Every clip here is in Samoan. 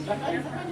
Thank you.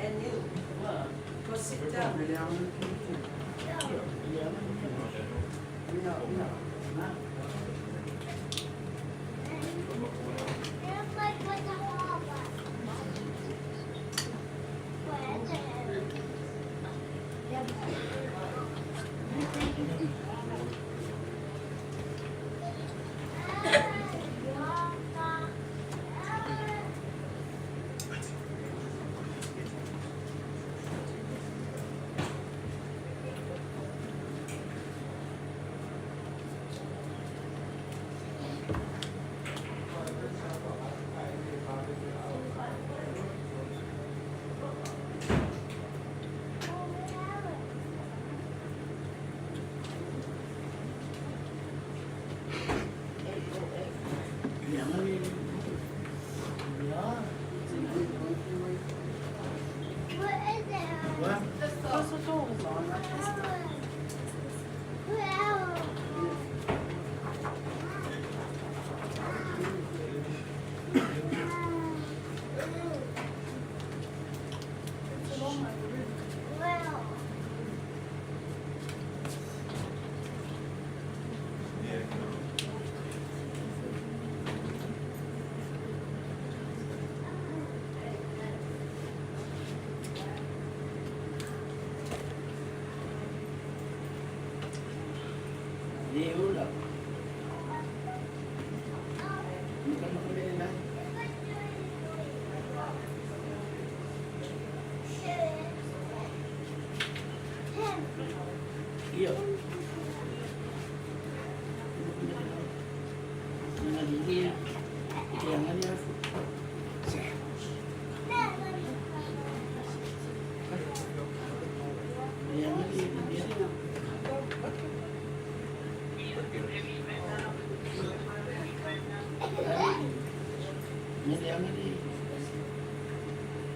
And you, go sit down.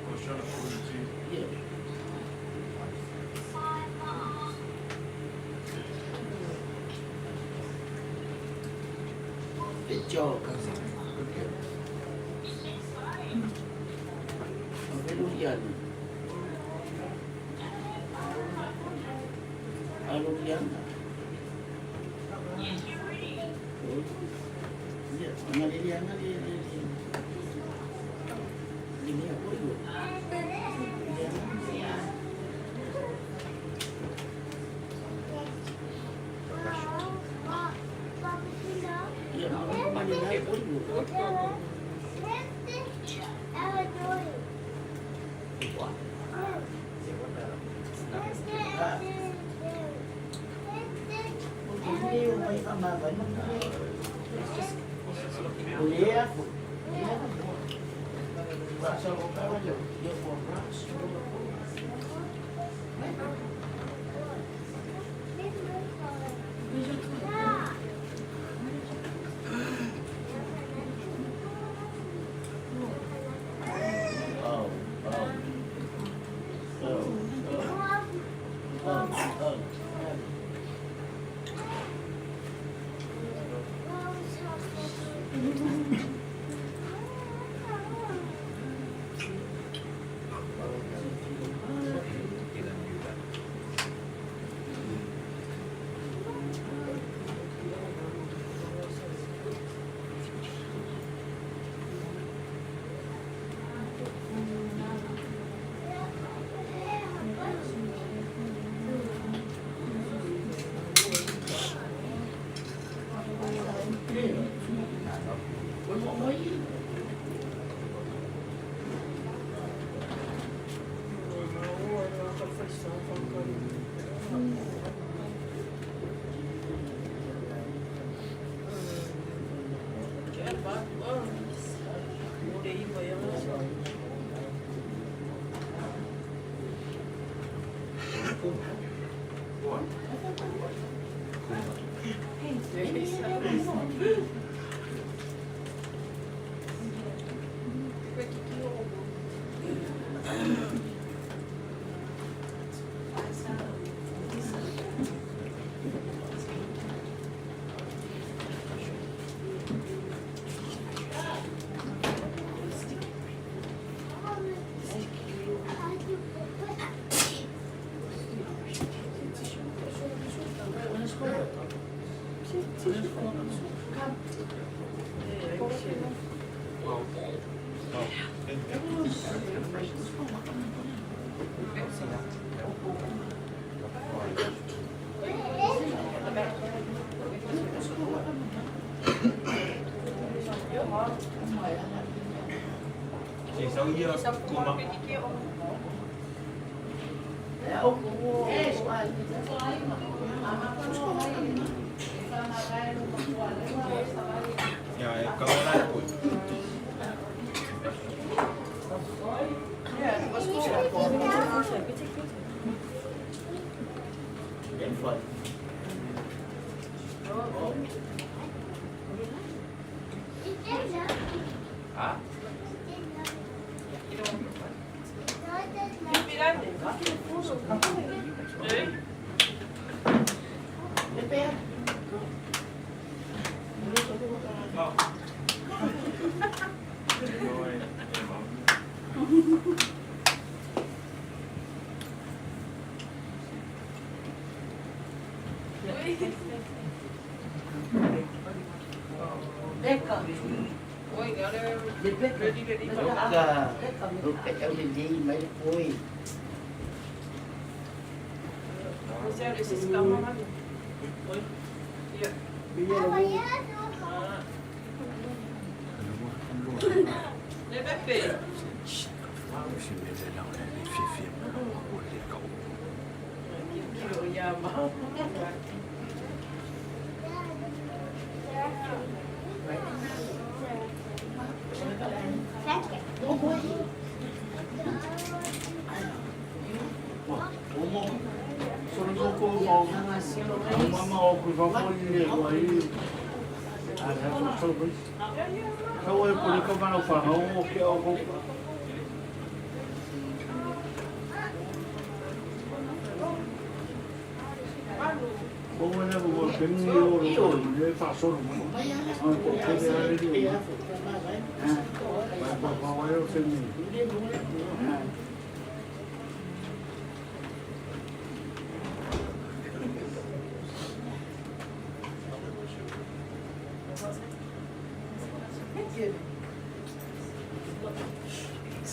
I was trying to forward it to you.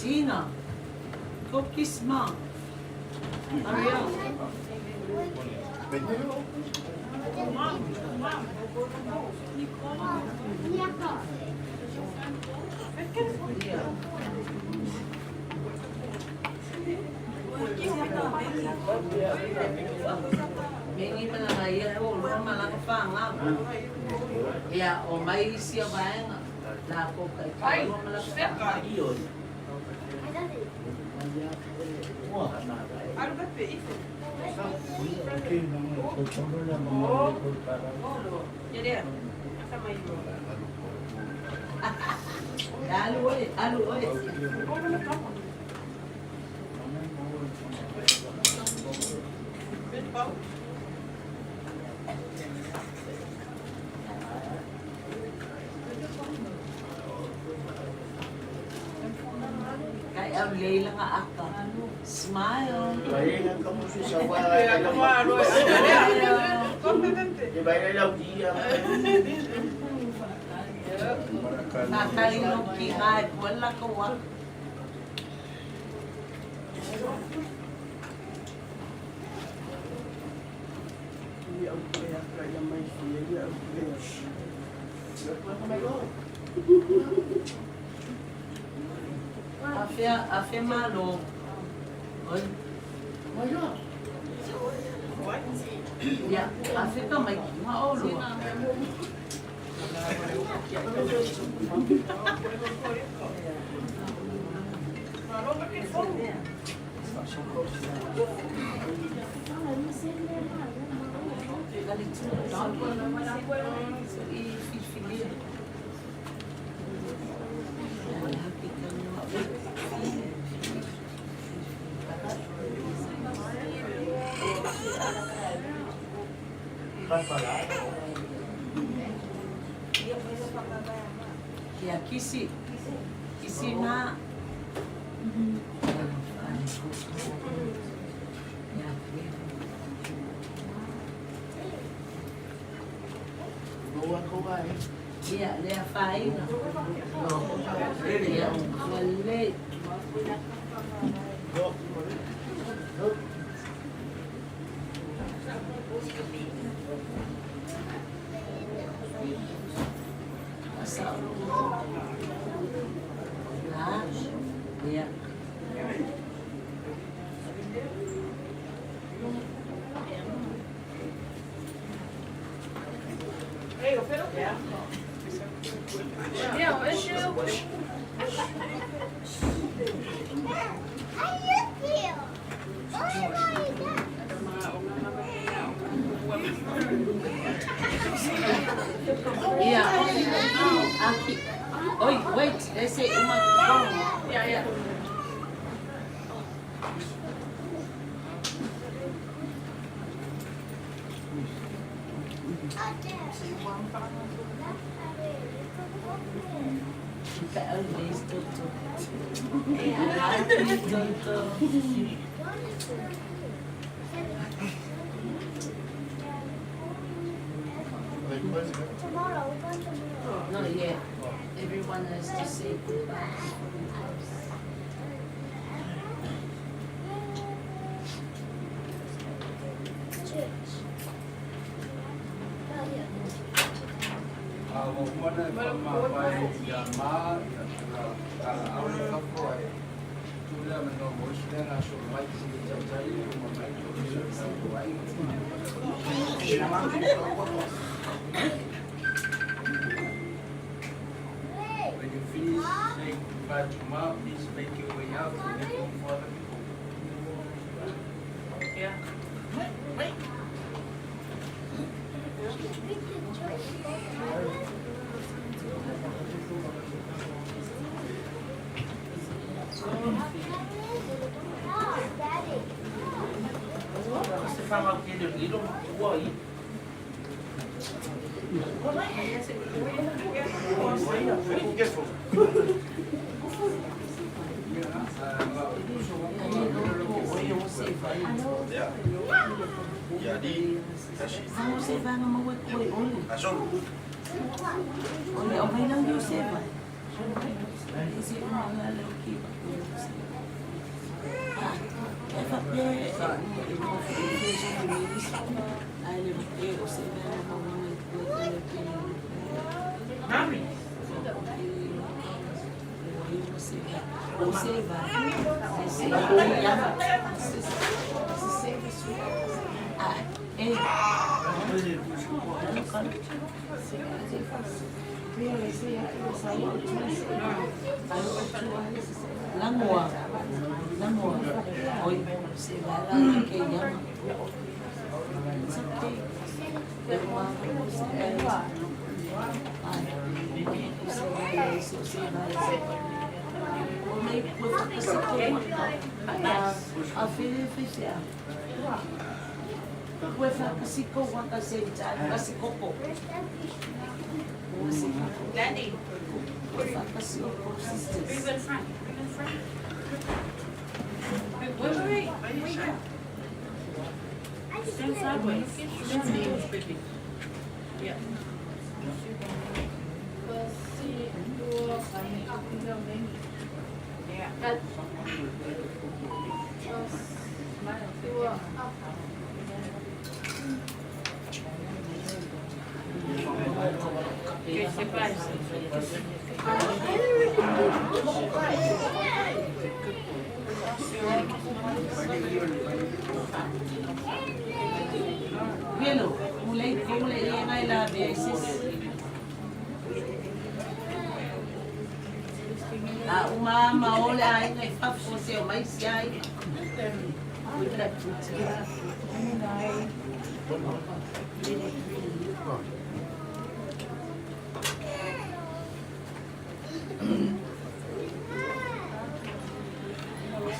Tina, go kiss mom. Hurry up. Ia, o mai isi o vaega. La ko kai. Alu oe, alu oe. Kai au leila nga aka. Smile. Kakalino ki ngai wala ko wa. Afea afe malo. Oi. Ia, afe ka mai ki ma olo. I filfilia. Ia kisi. Kisi na. Ia. Ia, lea faina. Ia, wale. Asa. Ha? Ia. Ia. Aki. Oi, wait, they say uma Yeah. Toto. Not yet. Everyone has to say goodbye. When you finish saying goodbye to Ma, please make your way out and make room for other people. Yeah. Namoa. Namoa. Oi, se vai lá que yama. It's okay. Daddy. Move in front. Move in front. Wait, wait, wait, wait. Wait. Stand sideways. Stand sideways. Yeah. Yeah. Que se pase. Hello, kulay kulay ingay la beses. A uma maola ai ngai fafo se o mai si ai.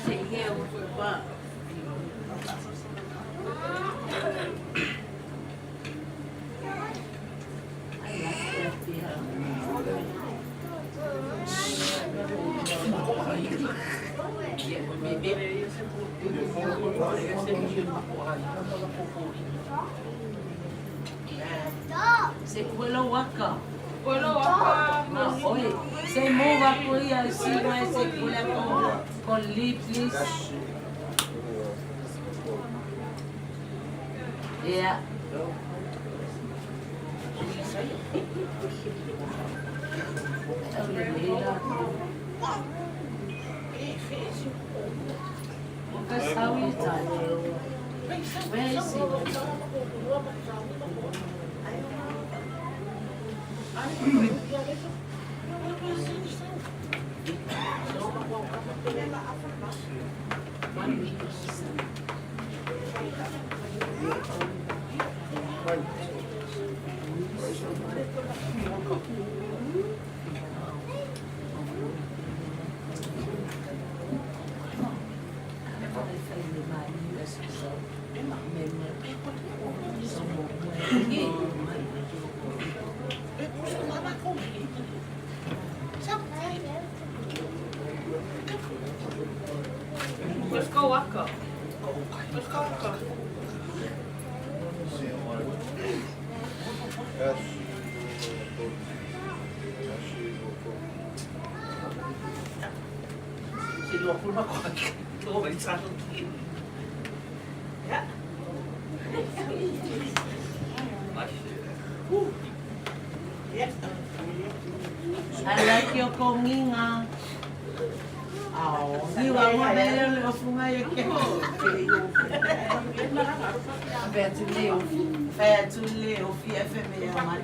Sit here with your butt. I like that beer. Se puelo waka. Bueno, acá. Ma oi, se mova kui ai si mai se pula con con lip please. Yeah. Because how is that? Where is it? One week. Let's go waka. Let's go waka. I like your konginga. Ni wa mo bele le ofunga ye ke. Fea tu le ofi. Fea tu le ofi FM ya ma.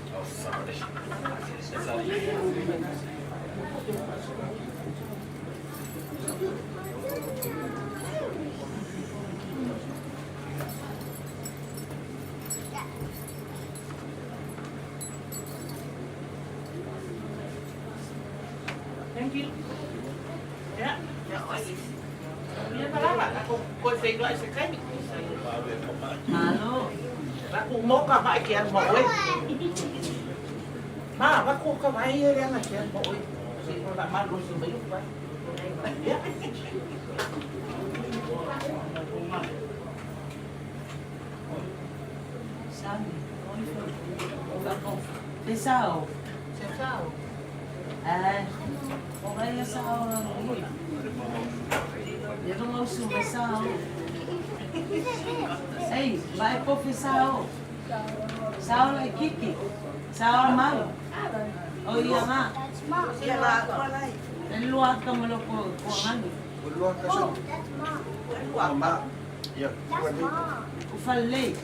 Oh, sorry. Sorry. Thank you. Yeah. Malo. Pesao. Eh, o vai sao la no. Eu não ouço pesao. Ei, vai pôr pesao. Sao la kiki. Sao malo. O ia ma. Lua ka malo ko ko ngani. O falei.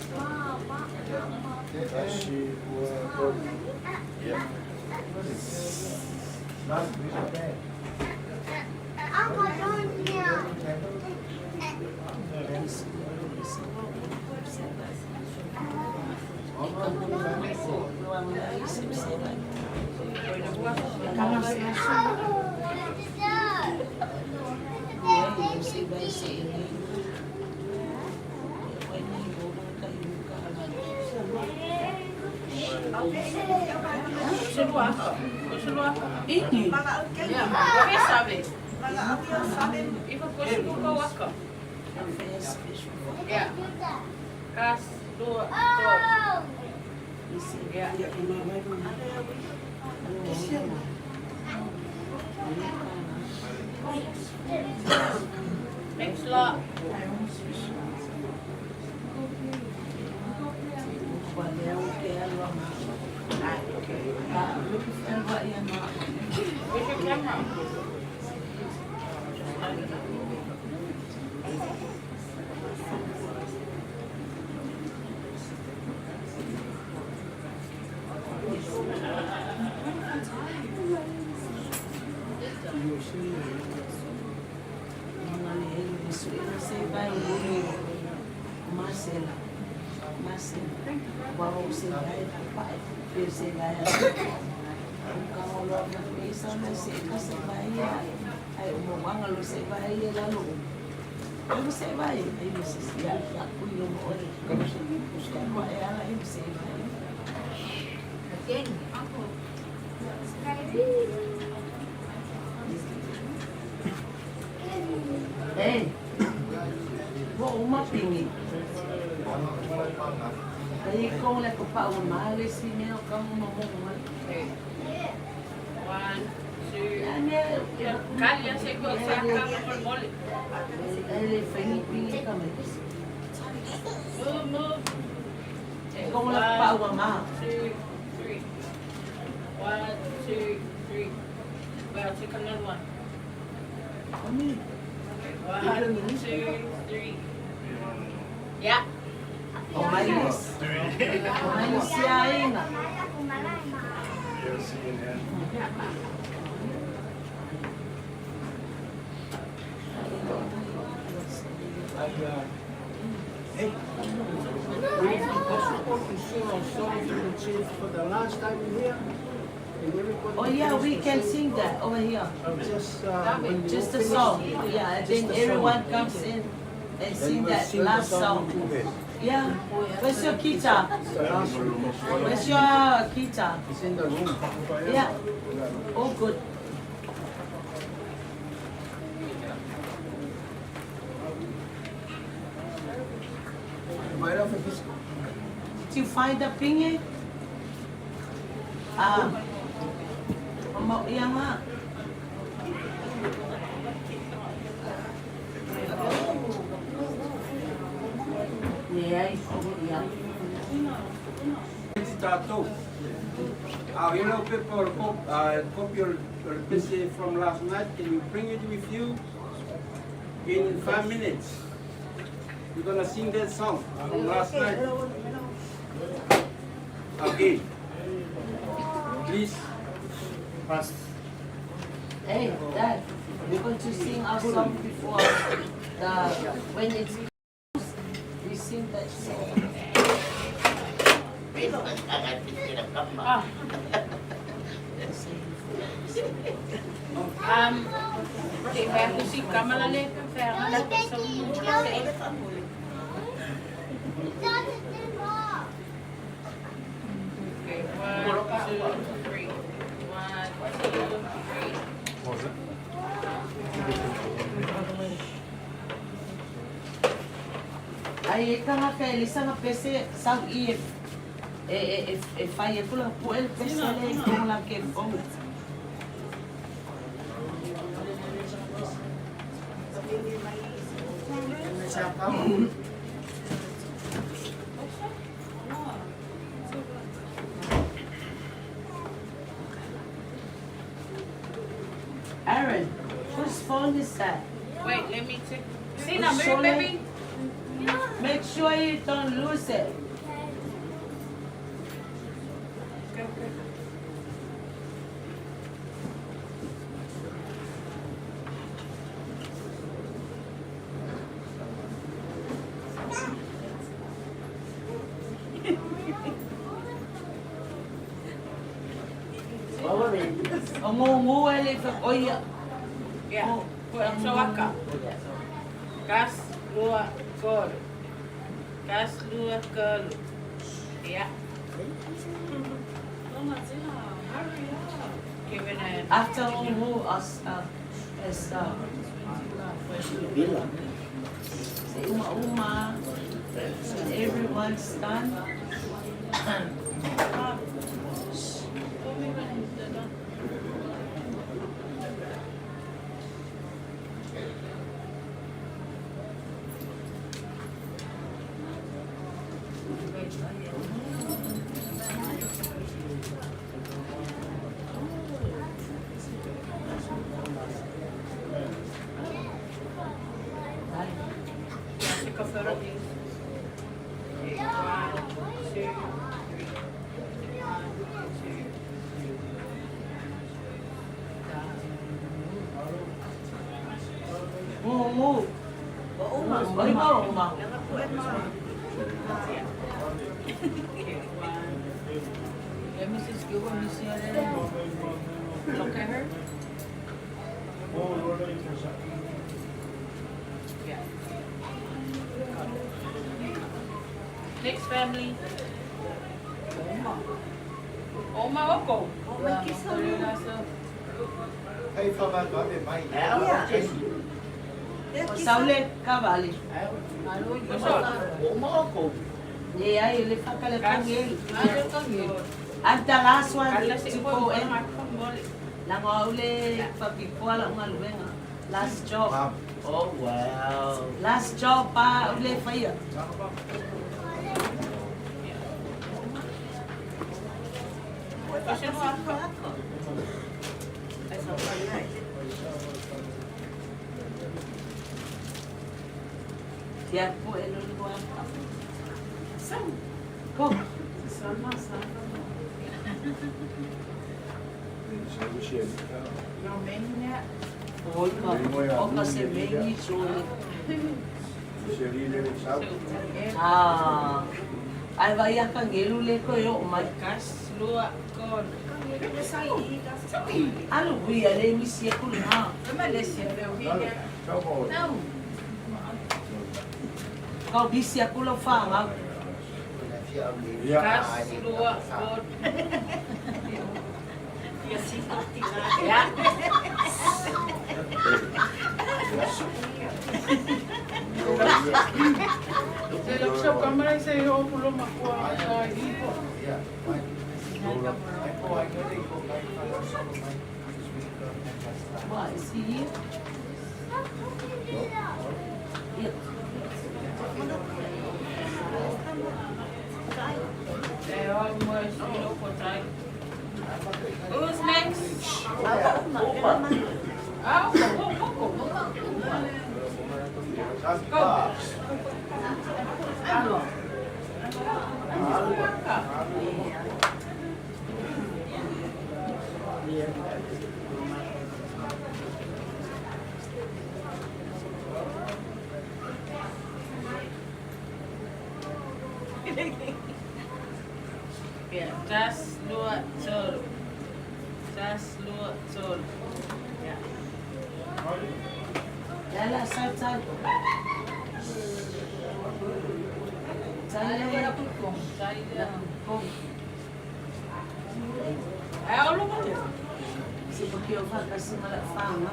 Ini. Yeah. Yeah. Kas, dua, dua. Yeah. Next lot. Where's your camera? Hey, wo uma pingi. Aí com le ko pa o male si me o kang mo mo mo. Okay. One, two. Ya me Kali, se ko sa kama por mole. ele fengi pingi kame. Move, move. Kong le pa o ma. 2, 3. 1, 2, 3. Wait, I'll take another one. Ami. 1, 2, 3. Yeah. O mais. O mais si ainda. Would it be possible to sing our song to the chief for the last time in here? And everybody Oh yeah, we can sing that over here. Just, when you Just the finish, song. Yeah, and Just then the song. everyone comes in and then sing we'll that sing the last song. together. Yeah. Where's your guitar? It's the last one. Where's your guitar? It's in the room. Yeah. Oh good. Right off of this. Did you find the pingi? Ah. Mo iya nga. Yeah, yeah. Tattoo. Yellow paper copy or PC from last night. Can you bring it with you in 5 minutes? We're gonna sing that song from last night. Okay. Please. Hey, Dad, we're going to sing our song before the when it's closed, we sing that song. Ah. Okay, vai kusi kamala le ferra la Okay, 1, 2, 3. 1, 2, 3. Ay, eka nga kay Elisa nga pese sang if. E e e fai e kula pu el pesa le kung la ke fong. Aaron, whose phone is that? Wait, let me check. Sina, move, baby. Make sure you don't lose it. Go, go. O ngungu e le fa oia. Yeah. So aka. Kas lua kolo. Kas lua kolo. Yeah. Give it a After ngungu as as say uma uma and everyone stand. Ai. Take a photo. Okay, one, two, three. One, two, Ngungu. Uma. Oi ma uma. Okay, one. Let me just give her Miss Look at her. Yeah. Got it. Next family. Oma. Oma Oko. O saule kavali. What's up? Ye ai le fa kale kangel. And the last one to go in. La ngaule fa before la ngaluenga. Last job. Oh, wow. Last job pa ule fire. Tia pu e lulu wa. Go. Oika, oka se mengi sole. Ah. Ai vai a kangelu le ko yo mai. Kas lua kolo. Alu hui ale misi e kulu ha. Kau bisi aku lo fanga. Kas lua kolo. Yeah. What is he here? Yeah. They almost look what I. Who's next? Ah, go, go, go, go. Go. Yeah, tas lua tolu. Tas lua tolu. Yeah. Lala sa sa. Sa Sai. Ai, look at it. Si porque eu vou kasi mala fanga.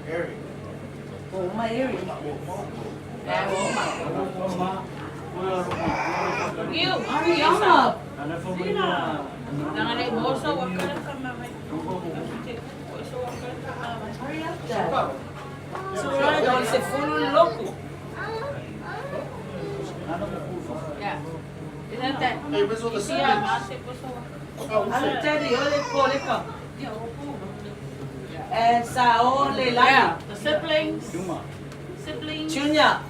Eric. Oh, my Eric. You, Hurry up. Hurry up, Dad. So right on se full loco. Yeah. Isn't that? Hey, where's all the siblings? Daddy, ole koleka. And sa ole Yeah, lani. the siblings. Siblings. Junior.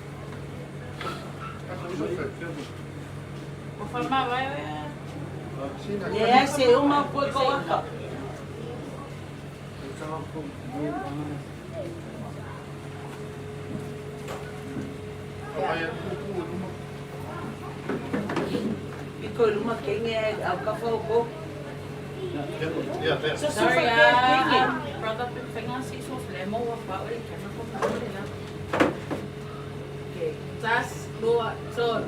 Yeah, se uma poko waka. Iko luma kenge au kafa ko. Yeah, there. So Sorry, so kenge. Brother, Okay. Tas dua tol.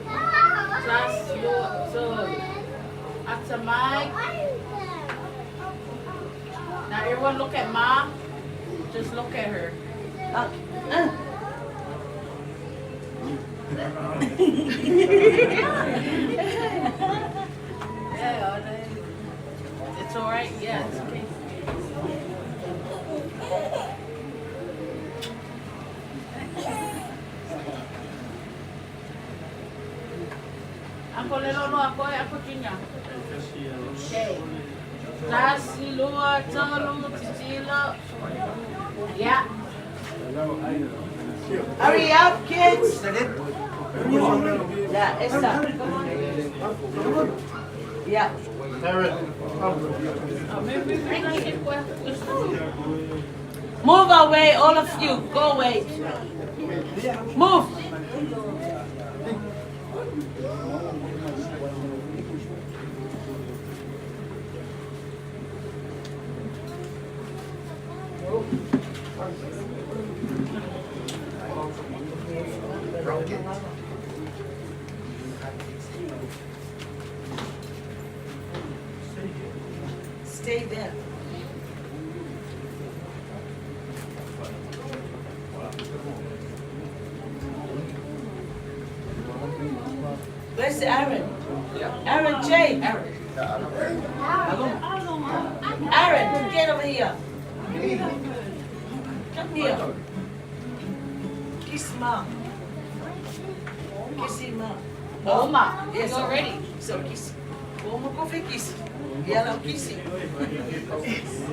Tas dua tol. At mic. Now everyone look at Ma. Just look at her. Yeah, it's all right. Yeah, it's okay. Uncle Lelo no ako ako Junior. Okay. Tasi lua tolu titila. Yeah. Hurry up, kids. Yeah, esa. Come on. Yeah. Move away, all of you. Go away. Move. Stay there. Where's Aaron? Aaron J. Aaron, get over here. Come here. Kiss mom. Kiss him, mom. Oma, Yes, you already. So kiss. Oma coffee kiss. Yeah, kiss.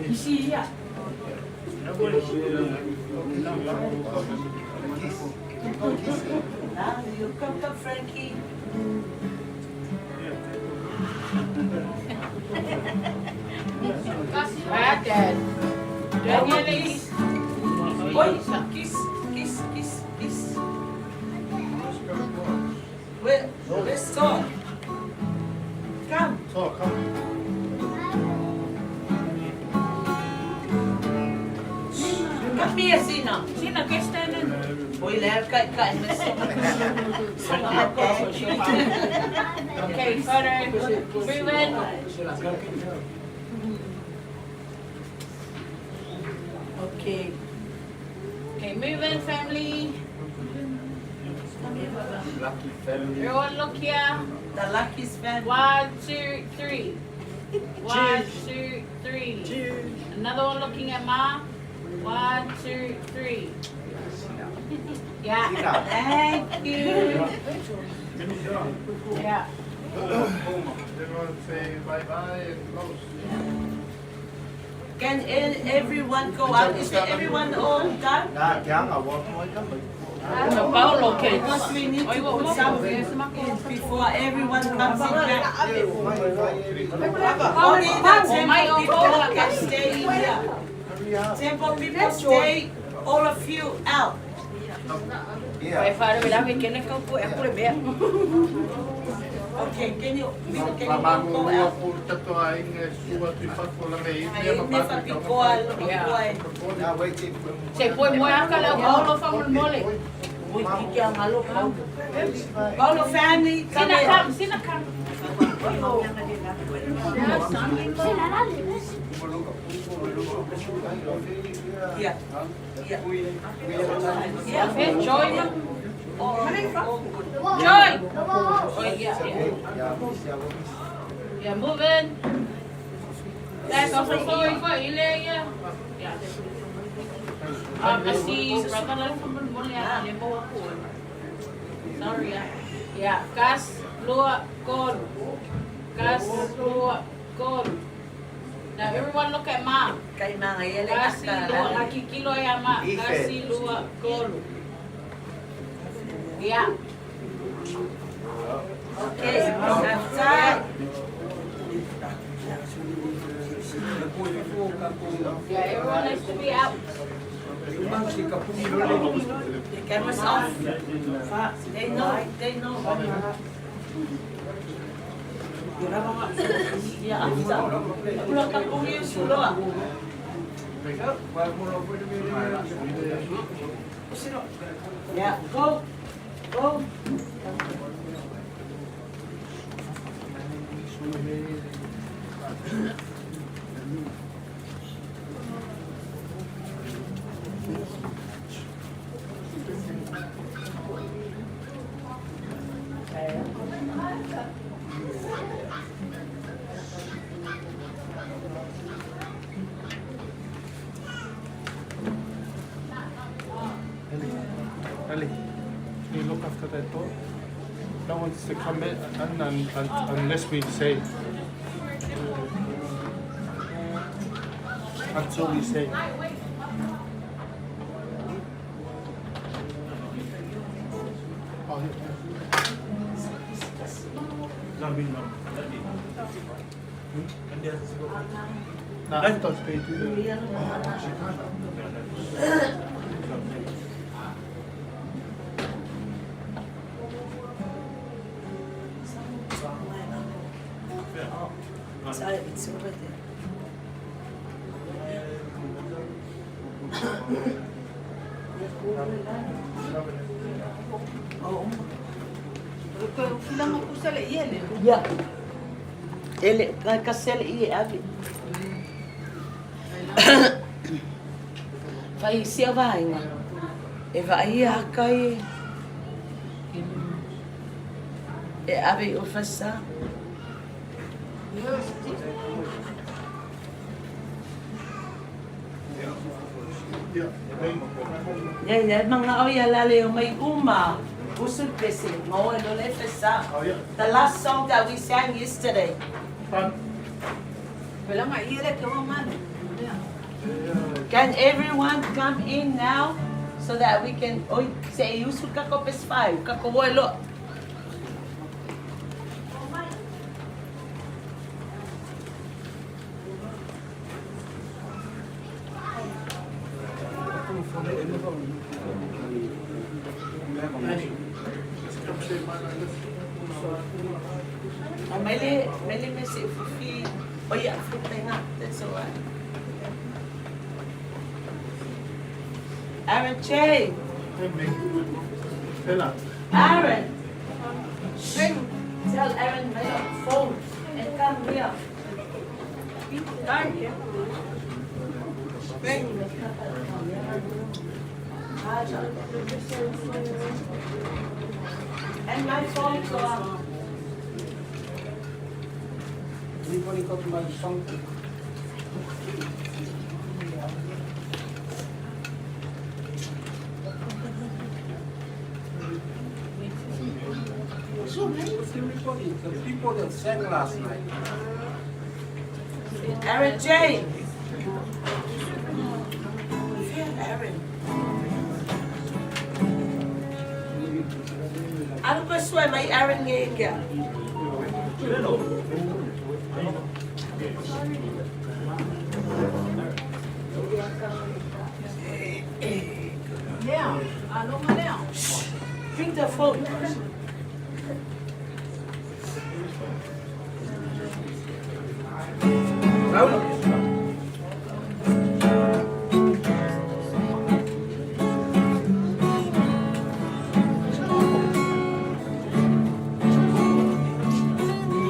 Kiss yeah. Now you come, come, Frankie. Right, Dad. Daniel, kiss. Oi, kiss, kiss, kiss, kiss. Where, where's Saul? Come. So, come. Come here, Sina. Sina, kay stand in. Oi, lel, kai, kai, Okay, further. Move in. Okay. Okay, move in, family. Lucky family. Everyone look here. The luckiest family. 1, 2, 3. 1, 2, 3. Cheers. Another one looking at Ma. 1, 2, 3. Yeah. Thank you. Yeah. Everyone say bye-bye and close. Can everyone go out? Is everyone all done? Paulo, okay. Because we need to put something in before everyone comes in back. Only the temple people can stay in here. Temple people stay, all of you out. Yeah. Okay, can you can Ma you mangu go lua out? pu tato ai nge sua tu fafo la me Ai i me fa pikoa lo pikoa e. Se poi moe aka le paulo fa mole. Ui kiki a malo Paulo. Paulo family, come Sina in. kam, sina kam. Yeah. Yeah. Yeah. Eh, Joy ma. Oh, oh, good. Joy. Oh yeah, yeah. Yeah, move in. That's also for for ile yeah. Yeah. Kasi brother lang from mole ya, le mo ako. Sorry yeah. Yeah, kas lua kol. Kas lua kol. Now everyone look at ma. Kai mga yele Kasi lua akikilo ya ma. Kasi lua kol. Yeah. Okay, outside. Yeah, everyone needs to be out. The camera's off. They know, they know. Yeah, after. Pulo ka pungi suloa. Yeah, go. Go. Ellie, can you look after that door? No one's to come in unless we say. Until we say. Oh, yeah. Nah, I thought they do the. Oh, she can't. Sorry, it's over there. Oh. Yeah. Ele kasele i abi. Fai sia vainga. E vai a kai. E abi o fasa. Ya ya mga o ya lale o mai uma. Usul pese mo e lo le fasa. Oh, yeah. The last song that we sang yesterday. Can everyone come in now so that we can oh say usul ka ko pes five ka ko lo. Mele mele me se fufi. Oh yeah, fufi nga. That's all right. Aaron Che. Aaron. Shh. Tell Aaron my phone and come here. And my phone go up. Anybody got my song? Everybody, the people that sang last night. Aaron J. Aaron. Ano ba suwe may Aaron ngayon kaya? Bring the phone. Laula.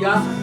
Ia.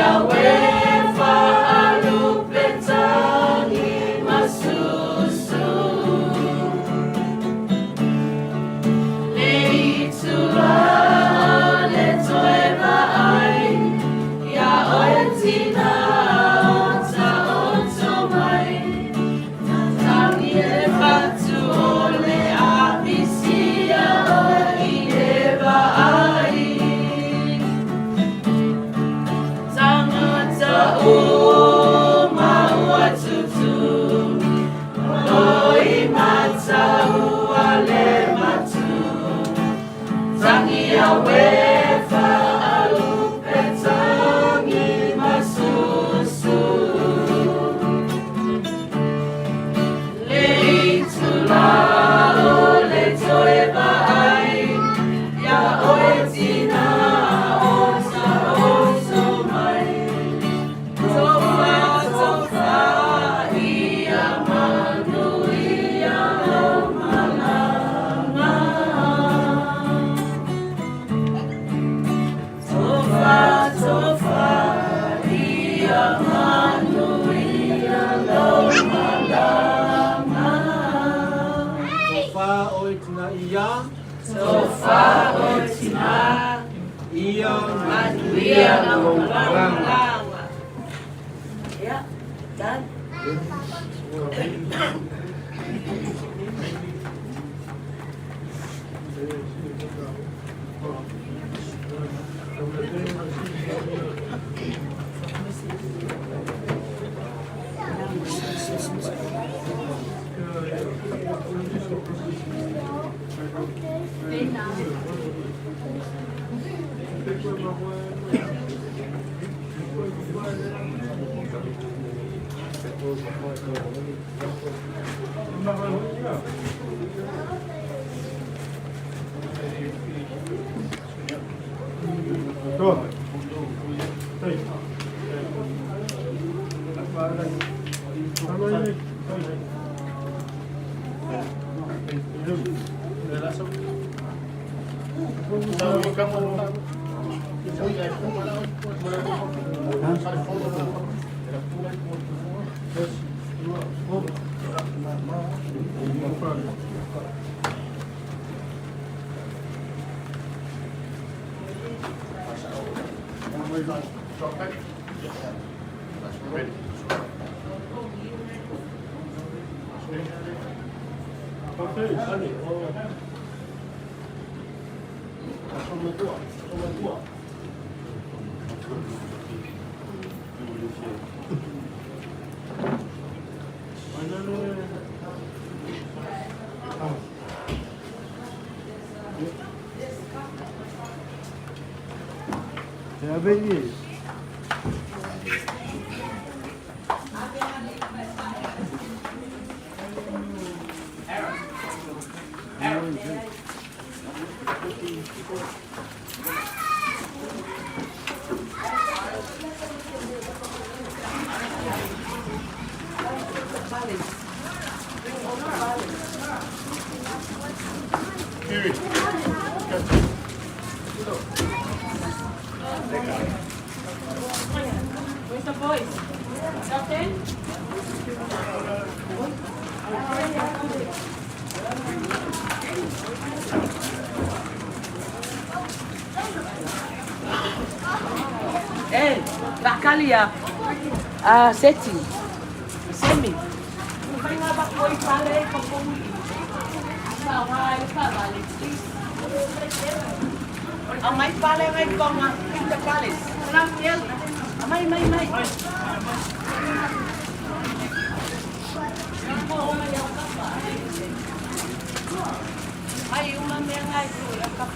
Le Manuia lou malaga. Yeah, done. Where's the boys? Captain? Eh, bakalia. Ah, seti. Semi. Fai ba koi pale ko ko. Sa wa pa vale, please. Amai pale ngai konga, pinta pales. Amai mai mai. Ai uma me ngai ko ya ka.